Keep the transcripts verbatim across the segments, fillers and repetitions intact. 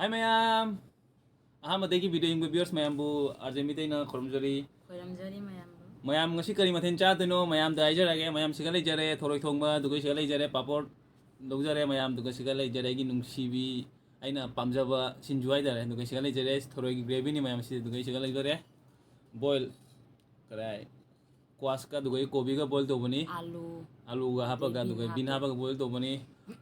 ꯍꯥꯏ ꯃꯌꯥꯝ, ꯑꯍꯥꯟꯕꯗꯒꯤ video ꯌꯦꯡꯕ viewers ꯃꯌꯥꯝꯕꯨ ꯑꯥꯔꯖꯦ ꯃꯤꯇꯩꯅ ꯈꯨꯔꯨꯝꯖꯔꯤ꯫ ꯈꯣꯏꯔꯝꯖꯔꯤ ꯃꯌꯥꯝꯕꯨ꯫ ꯃꯌꯥꯝ ꯉꯁꯤ ꯀꯔꯤ ꯃꯊꯦꯜ ꯆꯥꯗꯣꯏꯅꯣ? ꯃꯌꯥꯝꯗ ꯍꯥꯏꯖꯔꯛꯑꯒꯦ, ꯃꯌꯥꯝ ꯁꯤꯒ ꯂꯩꯖꯔꯦ, ꯊꯔꯣꯏ ꯊꯣꯡꯕ, ꯑꯗꯨꯒ ꯁꯤꯒ ꯂꯩꯖꯔꯦ, ꯄꯥꯄꯣꯔ ꯂꯧꯖꯔꯦ, ꯃꯌꯥꯝꯗꯨꯒ ꯁꯤꯒ ꯂꯩꯖꯔꯦ, ꯑꯩꯒꯤ ꯅꯨꯡꯁꯤꯕꯤ, ꯑꯩꯅ ꯄꯥꯝꯖꯕ ꯁꯤꯡꯖꯨ ꯍꯥꯏꯇꯥꯔꯦ, ꯑꯗꯨꯒ ꯁꯤꯒ ꯂꯩꯖꯔꯦ, ꯊꯔꯣꯏꯒꯤ gravyꯅꯤ ꯃꯌꯥꯝ ꯁꯤ, ꯑꯗꯨꯒ ꯁꯤꯒ ꯂꯩꯖꯔꯦ, boil, ꯀꯗꯥꯏ, ꯀ꯭ꯋꯥꯁꯀ ꯑꯗꯨꯒ ꯀꯣꯕꯤꯒ boil ꯇꯧꯕꯅꯤ꯫ ꯑꯥꯂꯨ꯫ ꯑꯥꯂꯨꯒ ꯍꯥꯞꯄꯒ, bean ꯑꯗꯨꯒ bean ꯍꯥꯞꯄꯦ꯫ ꯍꯥꯞꯄꯒ boil ꯇꯧꯕꯅꯤ꯫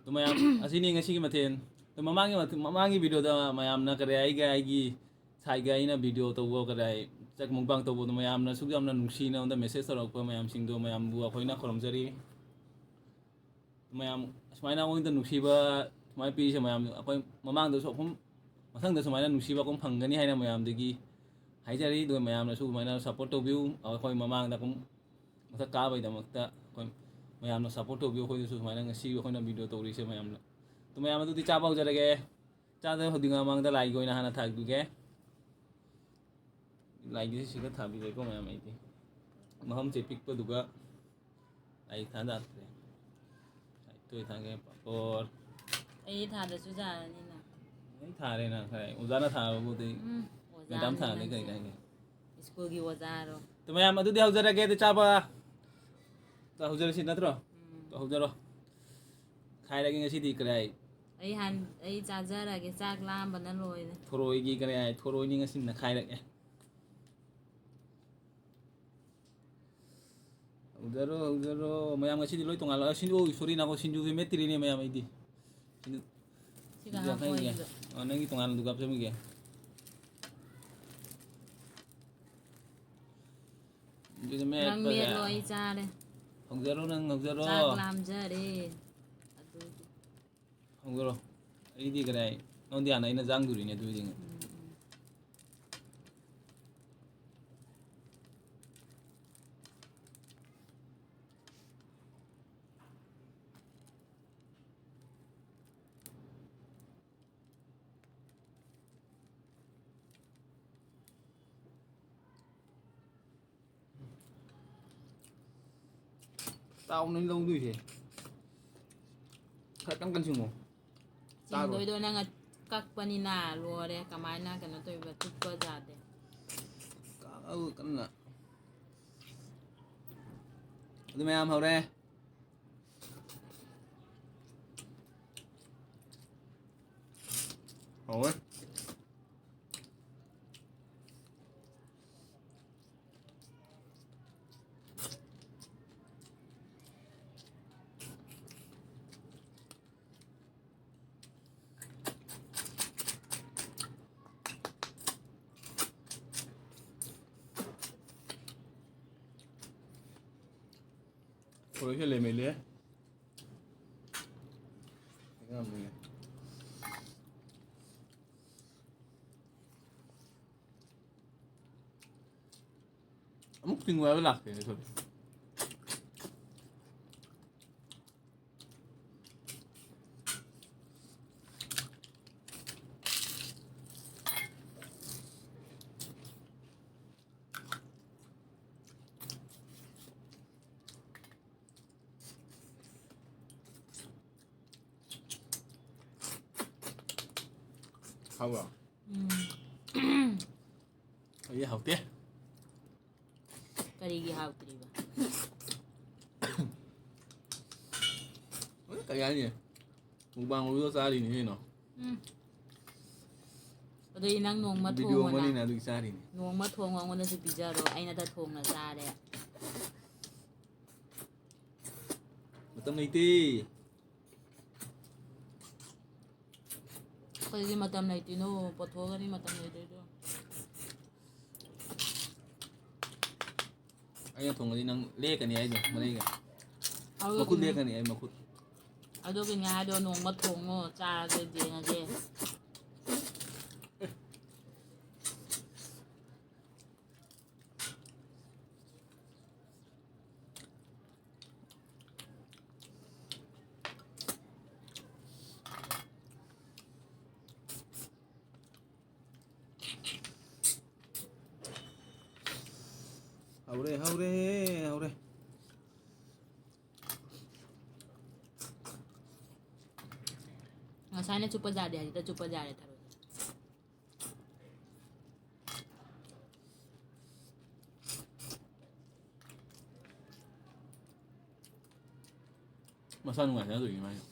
ꯑꯗꯨ ꯃꯌꯥꯝ, ꯑꯁꯤꯅꯤ ꯉꯁꯤꯒꯤ ꯃꯊꯦꯜ꯫ ꯑꯗꯨ ꯃꯃꯥꯡꯒꯤ ꯃꯊ-, ꯃꯃꯥꯡꯒꯤ videoꯗ ꯃꯌꯥꯝꯅ ꯀꯔꯤ ꯑꯩꯒ ꯑꯩꯒꯤ ꯁꯥꯏꯒ ꯑꯩꯅ video ꯇꯧꯕ ꯀꯗꯥꯏ ꯆꯥꯛ mukbang ꯇꯧꯕꯗꯣ ꯃꯌꯥꯝꯅ ꯑꯁꯨꯛ ꯌꯥꯝꯅ ꯅꯨꯡꯁꯤꯅ ꯑꯩꯉꯣꯟꯗ message ꯇꯧꯔꯛꯄ ꯃꯌꯥꯝꯁꯤꯡꯗꯣ ꯃꯌꯥꯝꯕꯨ ꯑꯩꯈꯣꯏꯅ ꯈꯨꯔꯨꯝꯖꯔꯤ꯫ ꯃꯌꯥꯝ ꯁꯨꯃꯥꯏꯅ ꯑꯩꯉꯣꯟꯗ ꯅꯨꯡꯁꯤꯕ ꯁꯨꯃꯥꯏꯅ ꯄꯤꯔꯤꯁꯦ ꯃꯌꯥꯝ ꯑꯩꯈꯣꯏ ꯃꯃꯥꯡꯗꯁꯨ ꯑꯩꯈꯣꯏ ꯃꯊꯪꯗ ꯁꯨꯃꯥꯏꯅ ꯅꯨꯡꯁꯤꯕ ꯑꯩꯈꯣꯏ ꯐꯪꯒꯅꯤ ꯍꯥꯏꯅ ꯃꯌꯥꯝꯗꯒꯤ ꯍꯥꯏꯖꯔꯤ꯫ ꯑꯗꯨꯒ ꯃꯌꯥꯝꯅꯁꯨ ꯑꯗꯨꯃꯥꯏꯅ support ꯇꯧꯕꯤꯌꯨ꯫ ꯑꯩꯈꯣꯏ ꯃꯃꯥꯡꯗ ꯑꯗꯨꯝ ꯃꯊꯛ ꯀꯥꯕꯒꯤꯗꯃꯛꯇ ꯑꯩꯈꯣꯏ ꯃꯌꯥꯝꯅ support ꯇꯧꯕꯤꯌꯨ꯫ ꯑꯩꯈꯣꯏꯗꯁꯨ ꯁꯨꯃꯥꯏꯅ ꯉꯁꯤ ꯑꯩꯈꯣꯏꯅ video ꯇꯧꯔꯤꯁꯦ ꯃꯌꯥꯝꯅ꯫ ꯑꯗꯨ ꯃꯌꯥꯝ ꯑꯗꯨꯗꯤ ꯆꯥꯕ ꯍꯧꯖꯔꯒꯦ꯫ ꯆꯥꯗ ꯍꯧꯗ꯭ꯔꯤꯉꯩ ꯃꯃꯥꯡꯗ ꯂꯥꯏꯒꯤ ꯑꯣꯏꯅ ꯍꯥꯟꯅ ꯊꯥꯕꯤꯒꯦ꯫ ꯂꯥꯏꯒꯤꯁꯦ ꯁꯤꯒ ꯊꯥꯕꯤꯔꯦꯀꯣ ꯃꯌꯥꯝ ꯑꯩꯗꯤ꯫ ꯃꯐꯝꯁꯦ ꯄꯤꯛꯄꯗꯨꯒ ꯂꯥꯏ ꯊꯥꯗꯥꯛꯇ꯭ꯔꯦ꯫ ꯂꯥꯏ ꯇꯣꯏ ꯊꯥꯒꯦ ꯄꯥꯄꯣꯔ꯫ ꯑꯩ ꯊꯥꯗꯁꯨ ꯌꯥꯔꯅꯤꯅ꯫ ꯑꯩ ꯊꯥꯔꯦꯅ ꯈꯔ꯫ ꯑꯣꯖꯥꯅ ꯊꯥꯕꯕꯨꯗꯤ ꯎꯝ, ꯃꯦꯗꯥꯝ ꯑꯣꯖꯥꯅꯤ ꯊꯥꯔꯗꯤ ꯀꯔꯤ ꯅꯪꯁꯦ꯫ ꯀꯥꯏꯒꯦ? ꯁ꯭ꯀꯨꯜꯒꯤ ꯑꯣꯖꯥꯔꯣ? ꯑꯗꯨ ꯃꯌꯥꯝ ꯑꯗꯨꯗꯤ ꯍꯧꯖꯔꯒꯦ ꯑꯗꯨ ꯆꯥꯕ꯫ ꯇ ꯍꯧꯖꯔꯁꯤ ꯅꯠꯇ꯭ꯔꯣ? ꯎꯝ꯫ ꯇ ꯍꯧꯖꯔꯣ꯫ ꯈꯥꯏꯔꯒꯦ ꯉꯁꯤꯗꯤ ꯀꯔꯤ ꯍꯥꯏ? ꯑꯩ ꯍꯥꯟ-, ꯑꯩ ꯆꯥꯖꯔꯒꯦ, ꯆꯥꯛ ꯂꯥꯝꯕꯅ ꯂꯣꯏꯔꯦ꯫ ꯊꯣꯔꯣꯏꯒꯤ ꯀꯔꯤ ꯍꯥꯏ? ꯊꯣꯔꯣꯏꯅꯤ ꯉꯁꯤ ꯅꯈꯥꯏꯔꯛꯑꯦ꯫ ꯍꯧꯖꯔꯣ, ꯍꯧꯖꯔꯣ꯫ ꯃꯌꯥꯝ ꯉꯁꯤꯗꯤ ꯂꯣꯏ ꯇꯣꯉꯥꯟꯂꯣ꯫ ꯑ, ꯁꯤꯡꯖꯨ, ꯑꯣ, sorry, ꯅꯥꯀꯣ, ꯁꯤꯡꯖꯨꯁꯦ ꯃꯦꯠꯇ꯭ꯔꯤꯅꯦ ꯃꯌꯥꯝ ꯑꯩꯗꯤ꯫ ꯁꯤꯡꯖꯨ, ꯁꯤꯒ ꯁꯤꯡꯖꯨ ꯍꯥꯞꯄꯣ ꯍꯥꯞꯆꯟꯒꯦ꯫ ꯑꯩꯒ꯫ ꯑ, ꯅꯪꯒꯤ ꯇꯣꯉꯥꯟꯅ ꯑꯗꯨꯒ ꯍꯥꯞꯆꯟꯒꯦ꯫ ꯁꯤꯡꯖꯨꯁꯦ ꯅꯪ ꯃꯦꯠꯄꯁꯦ꯫ ꯃꯦꯠꯂꯣ, ꯑꯩ ꯆꯥꯔꯦ꯫ ꯍꯧꯖꯔꯣ, ꯅꯪ ꯍꯧꯖꯔꯣ꯫ ꯆꯥꯛ ꯂꯥꯝꯖꯔꯦ꯫ ꯑꯗꯨꯒꯤ꯫ ꯍꯧꯖꯔꯣ꯫ ꯑꯩꯗꯤ ꯀꯗꯥꯏ? ꯅꯉꯣꯟꯗ ꯍꯥꯟꯅ ꯑꯩꯅ ꯆꯥꯡꯗꯣꯔꯤꯅꯦ ꯑꯗꯨꯒꯤꯗꯤ꯫ ꯎꯝ, ꯎꯝ꯫ ꯆꯥꯎꯅ ꯂꯧꯗꯣꯏꯁꯦ꯫ ꯈꯔ ꯀꯟ ꯀꯟ ꯆꯤꯡꯉꯣ꯫ ꯆꯥꯔꯣꯏ꯫ ꯆꯤꯡꯗꯣꯏꯗꯣ ꯅꯪ ꯑ-, ꯀꯛꯄꯅꯤꯅ ꯂꯣꯏꯔꯦ꯫ ꯀꯃꯥꯏꯅ ꯀꯩꯅꯣ ꯇꯧꯔꯤꯕ? ꯆꯨꯞꯄ ꯌꯥꯗꯦ꯫ ꯀꯛꯑꯒ ꯀꯟꯅ꯫ ꯑꯗꯨ ꯃꯌꯥꯝ ꯍꯧꯔꯦ꯫ ꯍꯧꯔꯦ꯫ ꯊꯣꯔꯛꯁꯦ ꯂꯦꯃꯦꯂꯦ꯫ ꯑꯃꯨꯛ ꯇꯤꯡꯉꯨ ꯍꯥꯏꯕ ꯂꯥꯛꯇꯦꯅꯦ ꯁꯣꯝꯗ꯫ ꯍꯥꯎꯕ꯭ꯔꯣ? ꯎꯝ꯫ ꯑꯩꯗꯤ ꯍꯥꯎꯇꯦ꯫ ꯀꯔꯤꯒꯤ ꯍꯥꯎꯇ꯭ꯔꯤꯕ? ꯀꯔꯤ ꯍꯥꯏꯅꯤ? ꯃꯨꯛꯕꯥꯡ ꯂꯣꯏꯗ ꯆꯥꯔꯤꯅꯤ ꯀꯩꯅꯣ꯫ ꯎꯝ꯫ ꯑꯗꯨꯗꯤ ꯅꯪ ꯅꯣꯡꯃ ꯚꯤꯗꯤꯑꯣ ꯊꯣꯡꯉꯣꯅ꯫ ꯑꯃꯅꯤꯅ ꯑꯗꯨꯒꯤ ꯆꯥꯔꯤꯅꯤ꯫ ꯅꯣꯡꯃ ꯊꯣꯡꯉꯣ, ꯑꯩꯉꯣꯟꯗꯁꯨ ꯄꯤꯖꯔꯣ꯫ ꯑꯩꯅꯗ ꯊꯣꯡꯅ ꯆꯥꯔꯦ꯫ ꯃꯇꯝ ꯂꯩꯇꯦ꯫ ꯑꯩꯈꯣꯏꯗꯤ ꯃꯇꯝ ꯂꯩꯇꯦꯅꯣ, ꯄꯣꯊꯣꯛꯑꯒꯅꯤ ꯃꯇꯝ ꯂꯩꯇ꯭ꯔꯤꯗꯣ꯫ ꯑꯩꯅ ꯊꯣꯡꯉꯗꯤ ꯅꯪ ꯂꯦꯛꯀꯅꯤ ꯍꯥꯏꯗꯣ, ꯃꯔꯩꯒ꯫ ꯑꯗꯨꯒꯤꯅꯤ꯫ ꯃꯈꯨꯠ ꯂꯦꯛꯀꯅꯤ ꯑꯩ ꯃꯈꯨꯠ꯫ ꯑꯗꯨꯒꯤꯅꯤ ꯍꯥꯏꯗꯣ, ꯅꯣꯡꯃ ꯊꯣꯡꯉꯣ, ꯆꯥꯔꯒꯦ, ꯌꯦꯡꯉꯒꯦ꯫ ꯍꯧꯔꯦ, ꯍꯧꯔꯦ, ꯍꯧꯔꯦ꯫ ꯊꯥꯏꯅ ꯆꯨꯞꯄ ꯌꯥꯗꯦ ꯍꯥꯏꯁꯤꯗ ꯆꯨꯞꯄ ꯌꯥꯔꯦ ꯊꯔꯣꯏꯁꯦ꯫ ꯃꯁꯥ ꯅꯨꯡꯉꯥꯏꯇꯅ ꯇꯧꯔꯤꯅꯤ ꯃꯥꯏꯁꯦ꯫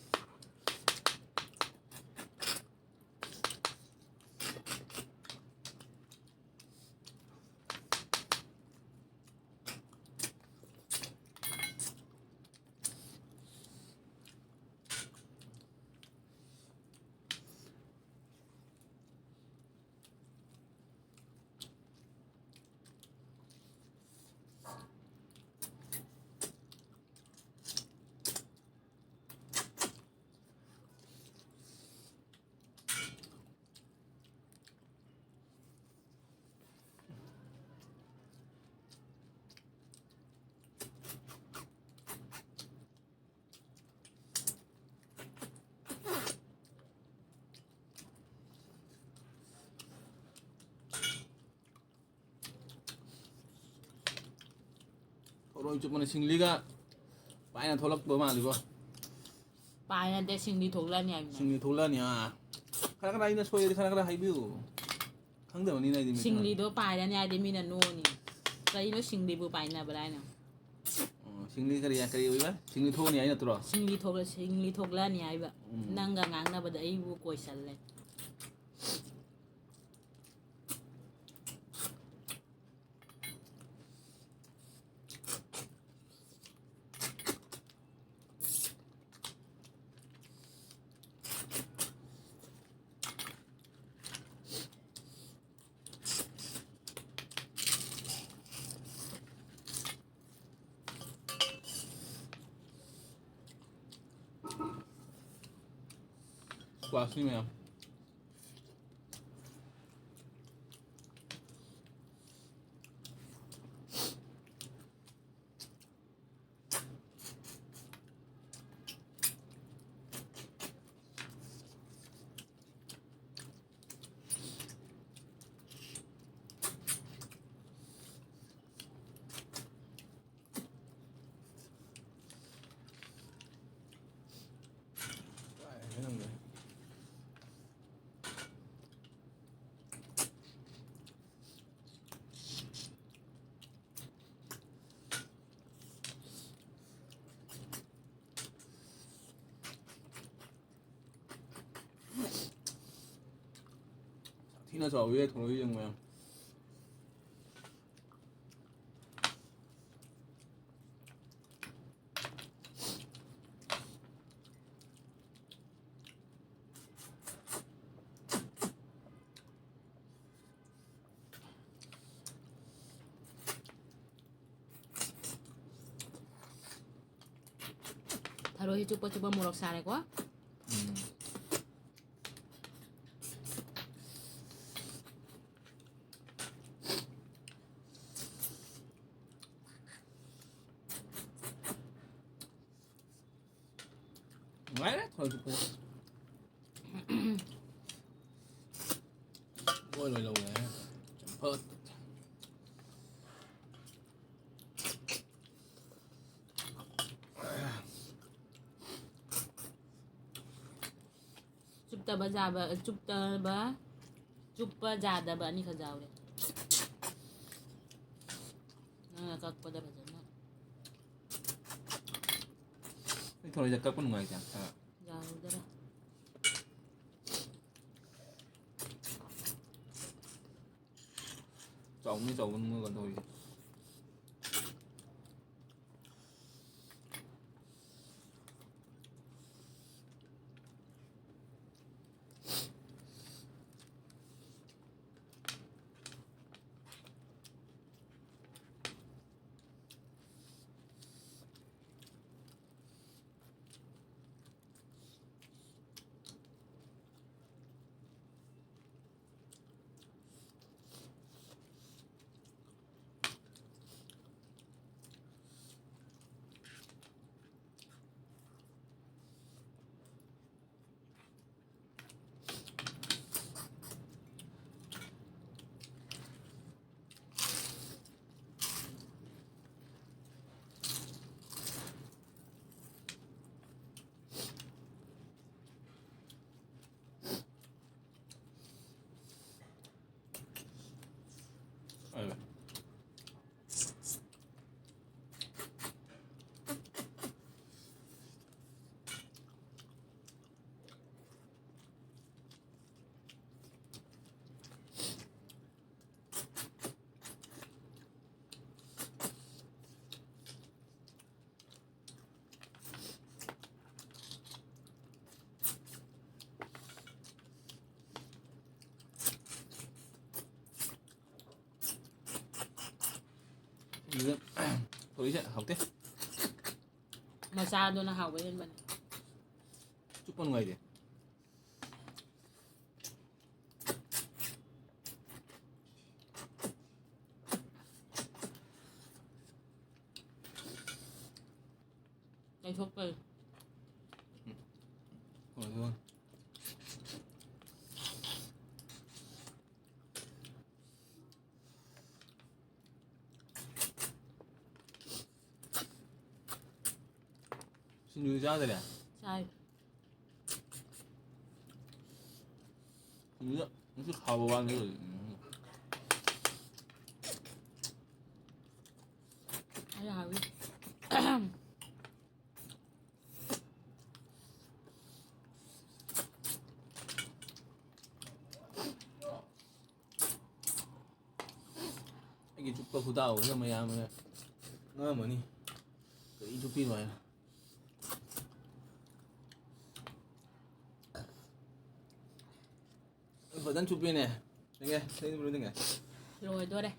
ꯊꯔꯣꯏ ꯆꯨꯞꯄꯅ ꯁꯤꯡꯂꯤꯒ ꯄꯥꯏꯅ ꯊꯣꯛꯂꯛꯄ ꯃꯥꯜꯂꯤꯀꯣ꯫ ꯄꯥꯏꯅꯗꯦ, ꯁꯤꯡꯂꯤ ꯊꯣꯛꯂꯛꯑꯅꯤ ꯍꯥꯏꯕꯅꯦ꯫ ꯁꯤꯡꯂꯤ ꯊꯣꯛꯂꯛꯑꯅꯤ, ꯑꯥ꯫ ꯈꯔ ꯈꯔ ꯑꯩꯅ ꯁꯣꯏꯔꯗꯤ ꯈꯔ ꯈꯔ ꯍꯥꯏꯕꯤꯌꯨ꯫ ꯈꯪꯗꯕꯅꯤꯅ ꯑꯩꯗꯤ ꯃꯤꯠ ꯁꯤꯡꯂꯤꯗꯣ ꯄꯥꯏꯔꯅꯤ ꯍꯥꯏꯗꯤ ꯃꯤꯅ ꯅꯣꯛꯑꯅꯤ꯫ ꯀꯩꯅꯣ ꯁꯤꯡꯂꯤꯕꯨ ꯄꯥꯏꯅꯕ꯭ꯔꯥ ꯍꯥꯏꯅ? ꯑꯣ, ꯁꯤꯡꯂꯤ ꯀꯔꯤ, ꯀꯔꯤ ꯑꯣꯏꯕ? ꯁꯤꯡꯂꯤ ꯊꯣꯛꯑꯅꯤ ꯍꯥꯏ ꯅꯠꯇ꯭ꯔꯣ? ꯁꯤꯡꯂꯤ ꯊꯣꯛꯂ-, ꯁꯤꯡꯂꯤ ꯊꯣꯛꯂꯛꯑꯅꯤ ꯍꯥꯏꯕ꯫ ꯎꯝ꯫ ꯅꯪꯒ ꯉꯥꯡꯅꯕꯗ ꯑꯩꯕꯨ ꯀꯣꯏꯁꯜꯂꯦ꯫ ꯀ꯭ꯂꯥꯁꯅꯤ ꯃꯌꯥꯝ꯫ ꯀꯥꯏ ꯍꯥꯏꯔꯝꯒꯦ? ꯊꯤꯅ ꯆꯥꯎꯋꯤ, ꯊꯣꯡꯗꯣꯛ ꯌꯦꯡꯉꯣ ꯃꯌꯥꯝ꯫ ꯊꯔꯣꯏꯁꯤ ꯆꯨꯞꯄ ꯆꯨꯞꯄ ꯃꯣꯔꯣꯛ ꯁꯥꯔꯦꯀꯣ꯫ ꯎꯝ꯫ ꯅꯨꯡꯉꯥꯏꯔꯦ ꯊꯔꯣꯏ ꯆꯨꯞꯄꯁꯦ꯫ ꯂꯣꯏ ꯂꯣꯏ ꯂꯧꯔꯦ꯫ ꯆꯝꯐꯨꯠ꯫ ꯆꯨꯞꯇꯕ ꯆꯥꯕ, ꯆꯨꯞꯇꯕ, ꯆꯨꯞꯄ ꯌꯥꯗꯕ ꯑꯅꯤꯈꯛ ꯌꯥꯎꯔꯦ꯫ ꯅꯪꯅ ꯀꯛꯄꯗ ꯐꯖꯅ꯫ ꯑꯩ ꯊꯔꯣꯏꯁꯦ ꯀꯛꯄ ꯅꯨꯡꯉꯥꯏꯇꯦ ꯈꯔ꯫ ꯌꯥꯍꯧꯗꯔꯦ꯫ ꯆꯥꯎꯅꯤ ꯆꯥꯎꯕ ꯅꯨꯡꯉꯥꯏꯕ ꯊꯔꯣꯏꯁꯦ꯫ ꯊꯣꯔꯤꯁꯦ ꯍꯥꯎꯇꯦ꯫ ꯃꯆꯥꯗꯨꯅ ꯍꯥꯎꯕ ꯍꯦꯟꯕꯅꯦ꯫ ꯆꯨꯞꯄ ꯅꯨꯡꯉꯥꯏꯇꯦ꯫ ꯂꯩꯊꯣꯛꯄ꯫ ꯍꯣꯏ, ꯍꯣꯏ꯫ ꯁꯤꯡꯖꯨ ꯆꯥꯗꯔꯦ? ꯆꯥꯏ꯫ ꯁꯤꯡꯖꯨꯗ ꯉꯁꯤ ꯍꯥꯎꯕ ꯋꯥꯅꯤ꯫ ꯑꯩ ꯍꯥꯎꯋꯤ꯫ ꯑꯩꯒꯤ ꯆꯨꯞꯄ ꯈꯨꯗꯥꯎꯁꯤꯗ ꯃꯌꯥꯝꯅ ꯉꯥꯡꯉꯝꯃꯅꯤ, "ꯀꯔꯤ ꯆꯨꯞꯄꯤꯅꯣ?" ꯍꯥꯏꯅ꯫ ꯐꯖꯅ ꯆꯨꯞꯄꯤꯅꯦ꯫ ꯅꯤꯡꯉꯦ, ꯅꯤꯡꯕ꯭ꯔꯣ ꯅꯤꯡꯉꯦ? ꯂꯣꯏꯗꯣꯔꯦ꯫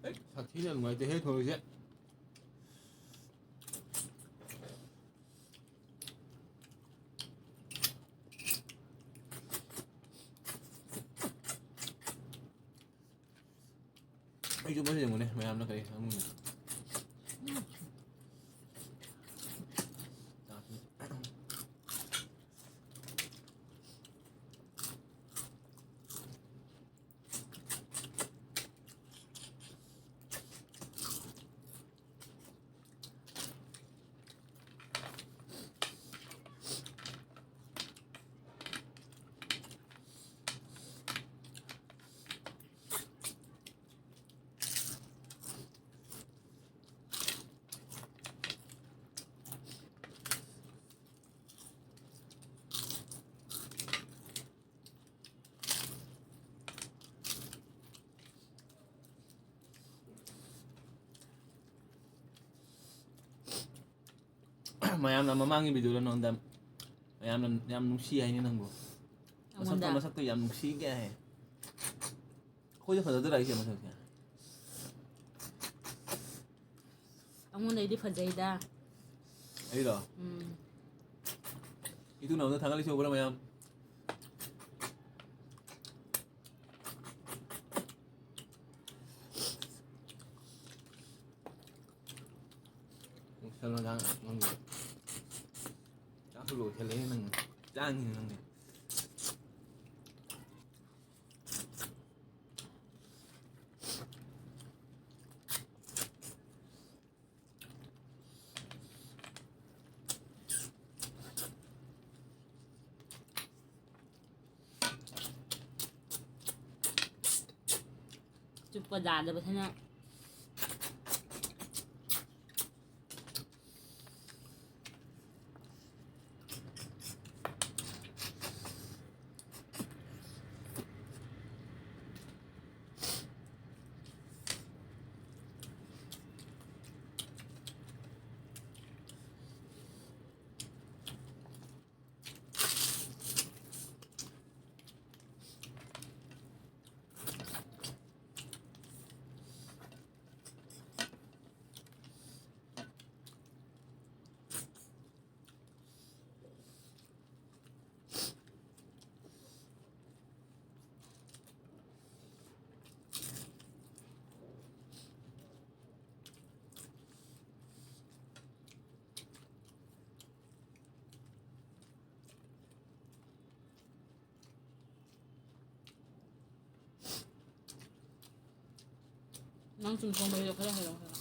ꯑꯩ ꯁꯥꯊꯤꯅ ꯅꯨꯡꯉꯥꯏꯇꯦꯍꯦ ꯊꯣꯡꯉꯤꯁꯦ꯫ ꯑꯩꯁꯨ ꯃꯁꯤ ꯌꯦꯡꯉꯨꯅꯦ, ꯃꯌꯥꯝꯅ ꯀꯔꯤ ꯑꯃꯨꯟꯕ꯫ ꯃꯌꯥꯝꯅ ꯃꯃꯥꯡꯒꯤ ꯚꯤꯗꯤꯑꯣꯗ ꯅꯉꯣꯟꯗ ꯃꯌꯥꯝꯅ ꯌꯥꯝ ꯅꯨꯡꯁꯤ ꯍꯥꯏꯅꯤ ꯅꯪꯕꯨ꯫ ꯃꯁꯛꯇꯣ, ꯑꯩꯉꯣꯟꯗ? ꯃꯁꯛꯇꯣ ꯌꯥꯝ ꯅꯨꯡꯁꯤꯒꯦ ꯍꯥꯏ꯫ ꯑꯩꯈꯣꯏꯗ ꯐꯖꯗꯣꯏꯔꯥ ꯑꯩꯁꯦ ꯃꯁꯛꯁꯦ? ꯑꯩꯉꯣꯟꯗꯩꯗꯤ ꯐꯖꯩꯗ꯫ ꯑꯩꯔꯣ? ꯎꯝ꯫ ꯏꯇꯨꯅ ꯑꯃꯗ ꯊꯥꯒꯠꯂꯤꯁꯤ ꯎꯕ꯭ꯔꯥ ꯃꯌꯥꯝ? ꯀꯩꯅꯣ ꯆꯥꯡ ꯅꯪꯗꯤ꯫ ꯆꯥꯛꯁꯨ ꯂꯣꯏꯁꯜꯂꯛꯑꯦ ꯅꯪ꯫ ꯆꯥꯡꯁꯤꯅ ꯅꯪꯗꯤ꯫ ꯆꯨꯞꯄ ꯌꯥꯗꯕꯁꯤꯅ꯫ ꯅꯪ ꯆꯨꯝꯊꯣꯡ ꯃꯍꯤꯗꯣ ꯈꯔ ꯍꯩꯔꯛꯑꯣ ꯍꯥꯏꯕ꯫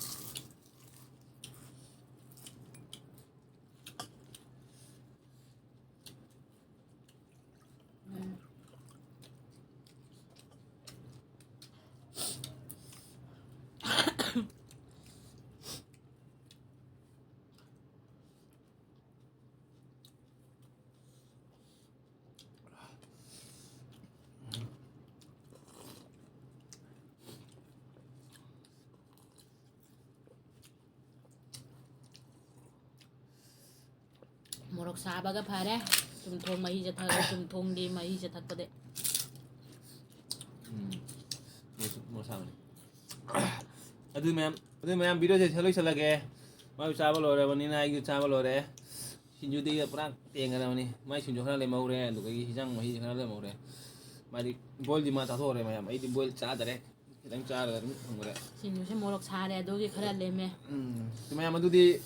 ꯎꯝ꯫ ꯃꯣꯔꯣꯛ ꯁꯥꯕꯒ ꯐꯔꯦ꯫ ꯆꯨꯝꯊꯣꯡ ꯃꯍꯤꯁꯦ ꯊꯛꯑꯒ, ꯆꯨꯝꯊꯣꯡꯒꯤ ꯃꯍꯤꯁꯦ ꯊꯛꯄꯗꯤ꯫ ꯎꯝ꯫ ꯃꯣꯔꯣꯛ ꯁꯥꯕꯅꯤ꯫ ꯑꯗꯨ ꯃꯌꯥꯝ, ꯑꯗꯨ ꯃꯌꯥꯝ videoꯁꯦ ꯁꯤꯗ ꯂꯣꯏꯁꯤꯜꯂꯒꯦ꯫ ꯃꯥꯁꯨ ꯆꯥꯕ ꯂꯣꯏꯔꯕꯅꯤꯅ ꯑꯩꯁꯨ ꯆꯥꯕ ꯂꯣꯏꯔꯦ꯫ ꯁꯤꯡꯖꯨꯗꯤ ꯄꯨꯔꯥ ꯇꯦꯡꯒꯗꯕꯅꯤ꯫ ꯃꯥꯏ ꯁꯤꯡꯖꯨ ꯈꯔ ꯂꯦꯝꯍꯧꯔꯦ, ꯑꯗꯨꯗꯒꯤ ꯍꯤꯟꯖꯥꯡ ꯃꯍꯤꯁꯨ ꯈꯔ ꯂꯦꯝꯍꯧꯔꯦ꯫ ꯃꯥꯗꯤ boilꯗꯤ ꯃꯥ ꯆꯥꯊꯣꯛꯈ꯭ꯔꯦ ꯃꯌꯥꯝ꯫ ꯑꯩꯗꯤ boil ꯆꯥꯗꯔꯦ꯫ ꯈꯤꯇꯪ ꯆꯥꯔꯒ ꯑꯗꯨꯝ ꯊꯝꯈ꯭ꯔꯦ꯫ ꯁꯤꯡꯖꯨꯁꯦ ꯃꯣꯔꯣꯛ ꯁꯥꯔꯦ, ꯑꯗꯨꯒꯤ ꯈꯔ ꯂꯦꯝꯃꯦ꯫ ꯎꯝ꯫ ꯃꯌꯥꯝ ꯑꯗꯨꯗꯤ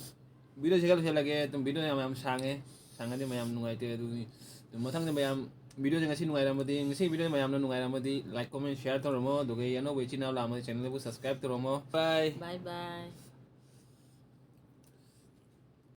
videoꯁꯤꯒ ꯂꯣꯏꯁꯤꯜꯂꯒꯦ꯫ ꯑꯗꯨꯝ videoꯁꯦ ꯌꯥꯝ, ꯌꯥꯝ ꯁꯥꯡꯉꯦ꯫ ꯁꯥꯡꯉꯗꯤ ꯃꯌꯥꯝ ꯅꯨꯡꯉꯥꯏꯇꯦ꯫ ꯑꯗꯨꯒꯤ ꯑꯗꯨꯝ ꯃꯊꯪꯗ ꯃꯌꯥꯝ videoꯁꯦ ꯉꯁꯤ ꯅꯨꯡꯉꯥꯏꯔꯝꯃꯗꯤ, ꯉꯁꯤ video ꯃꯌꯥꯝꯅ ꯅꯨꯡꯉꯥꯏꯔꯝꯃꯗꯤ like, comment, share ꯇꯧꯔꯝꯃꯣ꯫ ꯑꯗꯨꯒ ꯑꯩ ꯑꯅꯧꯕ ꯏꯆꯤꯟ ꯏꯅꯥꯎ ꯂꯥꯛꯑꯝꯃꯗꯤ channelꯕꯨ subscribe ꯇꯧꯔꯝꯃꯣ꯫ Bye꯫ Bye bye꯫